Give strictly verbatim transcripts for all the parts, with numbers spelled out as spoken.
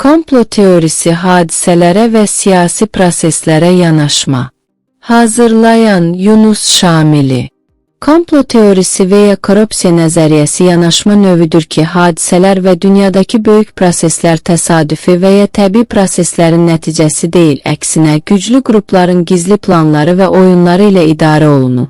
Komplo teorisi حادثه‌لره و سیاسی پروسه‌لره یاناشما. حاضیرلایان: یونس شاملی. Komplo teorisi və ya korrupsiya nəzəriyyəsi yanaşma növüdür ki, hadisələr və dünyadakı böyük proseslər təsadüfi və ya təbii proseslərin nəticəsi deyil, əksinə, güclü qrupların gizli planları və oyunları ilə idarə olunur.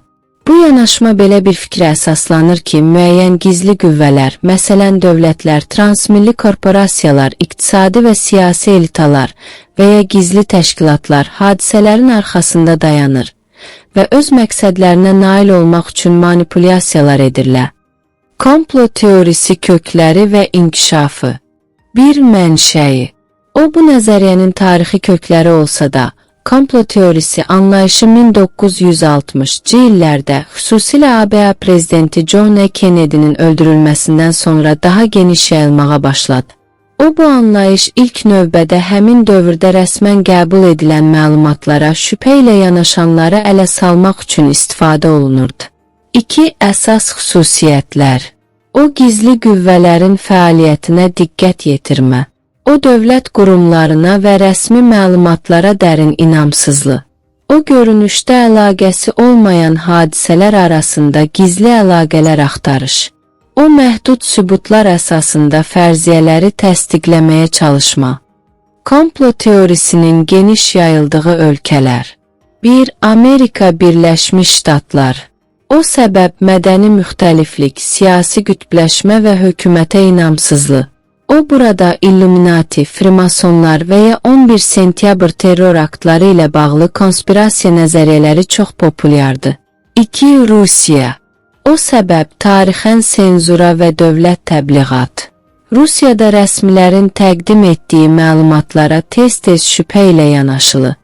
Bu yanaşma belə bir fikrə əsaslanır ki, müəyyən gizli qüvvələr, məsələn, dövlətlər, transmilli korporasiyalar, iqtisadi və siyasi elitalar və ya gizli təşkilatlar hadisələrin arxasında dayanır və öz məqsədlərinə nail olmaq üçün manipulyasiyalar edirlər. Komplo teorisi kökləri və inkişafı. Bir mənşəyi. O, bu nəzəriyyənin tarixi kökləri olsa da, komplo teorisi anlayışı min doqquz yüz altmışıncı illərdə, xüsusilə A B A prezidenti John F. Kennedy-nin öldürülməsindən sonra daha geniş yayılmağa başladı. O, bu anlayış ilk növbədə həmin dövrdə rəsmən qəbul edilən məlumatlara şübhə ilə yanaşanları ələ salmaq üçün istifadə olunurdu. İki, əsas xüsusiyyətlər. O, gizli qüvvələrin fəaliyyətinə diqqət yetirmə. O, dövlət qurumlarına və rəsmi məlumatlara dərin inamsızlıq. O, görünüşdə əlaqəsi olmayan hadisələr arasında gizli əlaqələr axtarış. O, məhdud sübutlar əsasında fərziyyələri təsdiqləməyə çalışma. Komplo teorisinin geniş yayıldığı ölkələr. Bir, Amerika Birləşmiş Ştatlar. O səbəb mədəni müxtəliflik, siyasi qütbləşmə və hökumətə inamsızlıq. O, burada İlluminati, Freemasonlar və ya on bir sentyabr terror aktları ilə bağlı konspirasiya nəzəriyyələri çox populyardır. İki, Rusiya. O səbəb tarixən senzura və dövlət təbliğat. Rusiyada rəsmilərin təqdim etdiyi məlumatlara tez-tez şübhə ilə yanaşılır.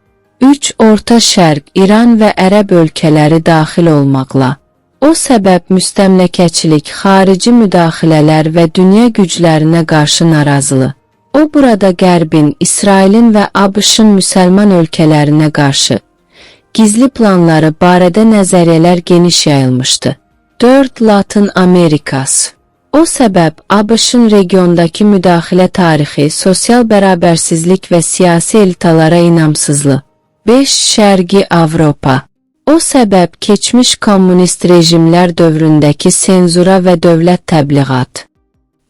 Üç, Orta Şərq, İran və ərəb ölkələri daxil olmaqla. O səbəb müstəmləkəçilik, xarici müdaxilələr və dünya güclərinə qarşı narazılıq. O, burada Qərbin, İsrailin və A B Ş-ın müsəlman ölkələrinə qarşı gizli planları barədə nəzəriyyələr geniş yayılmışdı. Dörd, Latın Amerikası. O səbəb A B Ş-ın regiondakı müdaxilə tarixi, sosial bərabərsizlik və siyasi elitalara inamsızlıq. Beş, Şərqi Avropa. O səbəb keçmiş kommunist rejimlər dövründəki senzura və dövlət təbliğat.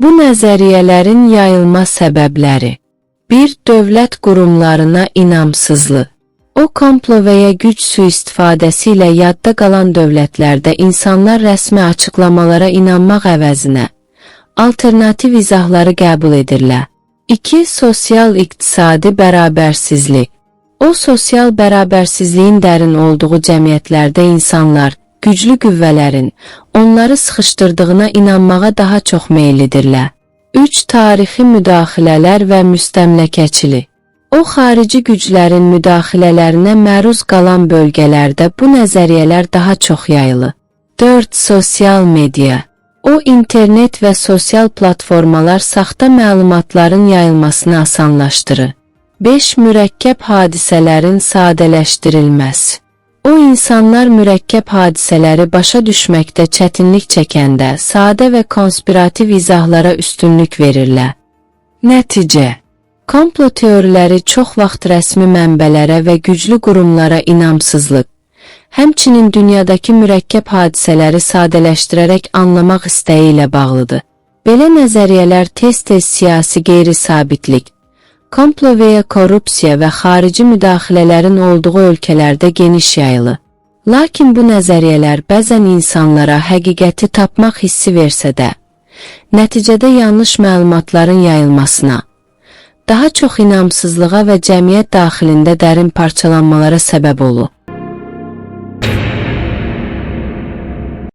Bu nəzəriyyələrin yayılma səbəbləri. Bir, dövlət qurumlarına inamsızlıq. O, komplo və ya güc sui-istifadəsi ilə yadda qalan dövlətlərdə insanlar rəsmi açıqlamalara inanmaq əvəzinə alternativ izahları qəbul edirlər. İki, sosial-iqtisadi bərabərsizlik. O, sosial bərabərsizliyin dərin olduğu cəmiyyətlərdə insanlar güclü qüvvələrin onları sıxışdırdığına inanmağa daha çox meyillidirlər. Üç, tarixi müdaxilələr və müstəmləkəçilik. O, xarici güclərin müdaxilələrinə məruz qalan bölgələrdə bu nəzəriyyələr daha çox yayılır. Dörd, sosial media. O, internet və sosial platformalar saxta məlumatların yayılmasını asanlaşdırır. Beş, mürəkkəb hadisələrin sadələşdirilməsi. O, insanlar mürəkkəb hadisələri başa düşməkdə çətinlik çəkəndə sadə və konspirativ izahlara üstünlük verirlər. Nəticə. Komplo teoriləri çox vaxt rəsmi mənbələrə və güclü qurumlara inamsızlıq, həmçinin dünyadakı mürəkkəb hadisələri sadələşdirərək anlamaq istəyi ilə bağlıdır. Belə nəzəriyyələr tez-tez siyasi qeyri-sabitlik, komplo və ya korrupsiya və xarici müdaxilələrin olduğu ölkələrdə geniş yayılır. Lakin bu nəzəriyyələr bəzən insanlara həqiqəti tapmaq hissi versə də, nəticədə yanlış məlumatların yayılmasına, daha çox inamsızlığa və cəmiyyət daxilində dərin parçalanmalara səbəb olur.